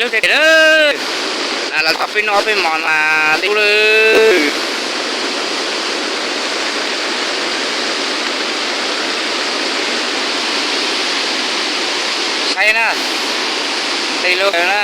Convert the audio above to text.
Tej na, lawv tau peb noj peb hmo na, tej lub lawm. Saib na, tej lub na,